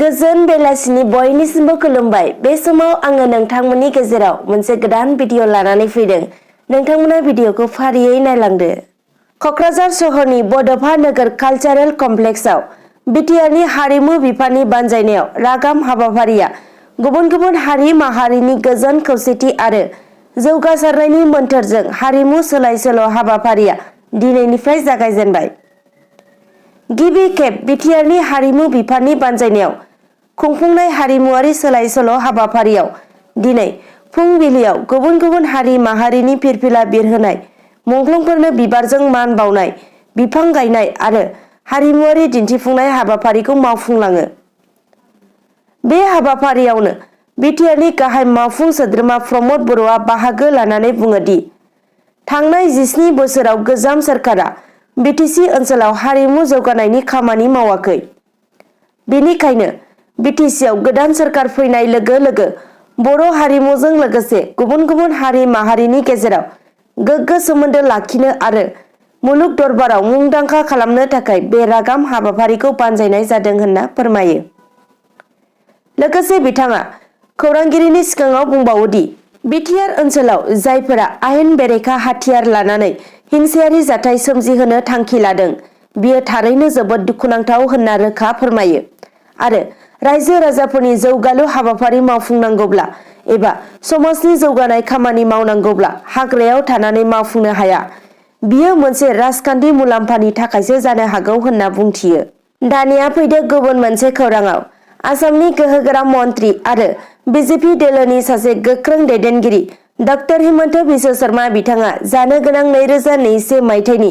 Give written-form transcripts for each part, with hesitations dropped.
गोजोन बेलासिनि बयनिसिमबो खुलुमबाय। बे समाव आङो नोंथांमोननि गेजेराव मोनसे गोदान भिडिअ लानानै फैदों। नोंथांमोना भिडिअखौ फारियै नायलांदो। कक्राझार सहरनि बड'फा नोगोर कालचारेल कमप्लेक्सआव बिटिआरनि हारिमु बिफाननि बानजायनायाव रागाम हाबाफारिया गुबुन गुबुन हारि माहारिनि गोजोन खौसेथि आरो जौगासारनायनि मोन्थोरजों हारिमु सोलाय सोल' हाबाफारिया दिनैनिफ्राय जागायजेनबाय। गिबि खेब बिटिआरनि हारिमु बिफाननि बानजायनायाव खुंफुंनाय हारिमुआरि सोलाय सोल' हाबाफारियाव दिनै फुंबिलियाव गुबुन गुबुन हारि माहारिनि फिरफिला बिरहोनाय, मुंख्लंफोरनो बिबारजों मान बावनाय, बिफां गायनाय आरो हारिमुआरि दिन्थिफुंनाय हाबाफारिखौ मावफुंलाङो। बे हाबाफारियावनो बिटिआरनि गाहाय मावफुं सोद्रोमा प्रमद बर'आ बाहागो लानानै बुङो दि थांनाय 17 बोसोराव गोजाम सोरखारा बिटिसि ओनसोलाव हारिमु जौगानायनि खामानि मावाखै। बेनिखायनो बिटिसिआव गोदान सोरखार फैनाय लोगो लोगो बर' हारिमुजों लोगोसे गुबुन गुबुन हारि माहारिनि गेजेराव गोग्गो सोमोन्दो लाखिनो आरो मुलुग दरबाराव मुंदांखा खालामनो थाखाय बे रागाम हाबाफारिखौ बानजायनाय जादों होनना फोरमायो। लोगोसे बिथाङा खौरांगिरिनि सिगाङाव बुंबावो दि बिटिआर ओनसोलाव जायफोरा आयेन बेरेखा हाथियार लानानै हिंसायारि जाथाय सोमजिहोनो थांखि लादों, बियो थारैनो जोबोद दुखुनांथाव होनना रोखा फोरमायो आरो रायजो राजाफोरनि जौगालु हाबाफारि मावफुंनांगौब्ला एबा समाजनि जौगानाय खामानि मावनांगौब्ला हाग्रायाव थानानै मावफुंनो हाया। बियो मोनसे राजखान्थि मुलाम्फानि थाखायसो जानो हागौ होनना बुंथियो। दानिया फैदो गुबुन मोनसे खौराङाव। आसामनि गोहोगोरा मन्त्रि आरो बिजेपि दोलोनि सासे गोख्रों दैदेनगिरि डक्टर हिमन्त बिश्व शर्मा बिथाङा जानो गोनां 2021 मायथाइनि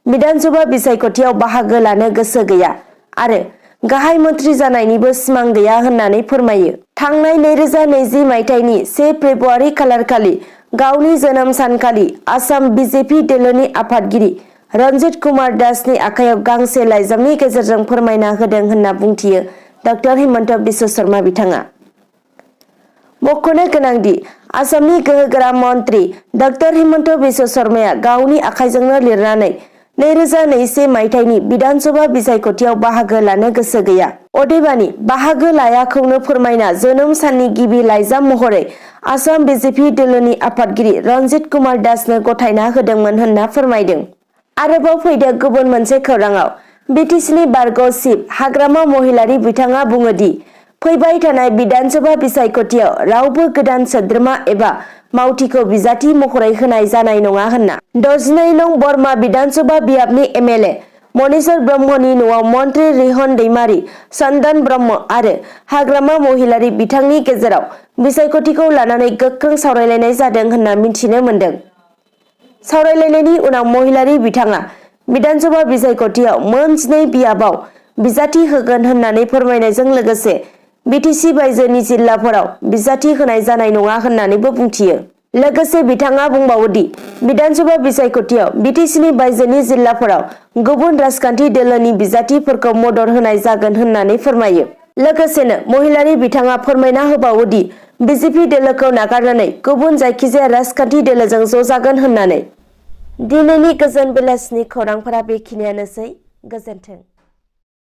बिधानसभा बिसायख'थियाव बाहागो लानो गोसो गैया आरो गाहाय मन्त्रि जानायनिबो सिमां गैया होननानै फोरमायो। थांनाय 2020 मायथाइनि 1 फेब्रुआरि खालारखालि गावनि जोनोम सानखालि आसाम बिजेपि दोलोनि आफादगिरि रन्जित कुमार दासनि आखायाव गांसे लाइजामनि गेजेरजों फोरमायना होदों होनना बुंथियो डक्टर हिमन्त बिश्व शर्मा बिथाङा। मख'नो गोनांदि आसामनि गोहोगोरा मन्त्रि डक्टर हिमन्त बिश्व शर्माया गावनि आखाइजोंनो लिरनानै 2021 मायथाइनि बिधानसभा बिसायख'थियाव बाहागो लानो गोसो गैया। अदेबानि बाहागो लायाखौनो फोरमायना जोनोम साननि गिबि लाइजाम महरै आसाम बिजेपि दोलोनि आफादगिरि रन्जित कुमार दासनो गथायना होदोंमोन होनना फोरमायदों। आरोबाव फैदो गुबुन मोनसे खौराङाव। बिटिसिनि बारग' चिफ हाग्रामा महिलारी बिथाङा बुङो दि फैबाय थानाय बिधानसभा बिसायख'थियाव रावबो गोदान सोद्रोमा एबा मावथिखौ बिजाथि महरै होनाय जानाय नङा होनना। 62 नं बरमा बिधानसभा बियाबनि एमएलए मनेश्वर ब्रह्मनि न'आव मन्त्रि रिहन दैमारी, चन्दन ब्रह्म आरो हाग्रामा महिलारी बिथांनि गेजेराव बिसायख'थिखौ लानानै गोख्रों सावरायलायनाय जादों होनना मिथिनो मोन्दों। सावरायलायनायनि उनाव महिलारी बिथाङा बिधानसभा बिसायख'थियाव मोन 2 बियाबाव बिजाथि होगोन होननानै फोरमायनायजों लोगोसे बिटिसि बायजोनि जिल्लाफोराव बिजाथि होनाय जानाय नङा होननानैबो बुंथियो। लोगोसे बिथाङा बुंबावो दि बिधानसभा बिसायख'थियाव बिटिसिनि बायजोनि जिल्लाफोराव गुबुन राजखान्थि दोलोनि बिजाथिफोरखौ मदद होनाय जागोन होननानै फोरमायो। लोगोसेनो महिलारी बिथाङा फोरमायना होबावो दि बिजेपि दोलोखौ नागारनानै गुबुन जायखिजाया राजखान्थि दोलोजों ज' जागोन होननानै। दिनैनि गोजोन बेलासिनि खौरांफोरा बेखिनियानोसै। गोजोन्थों।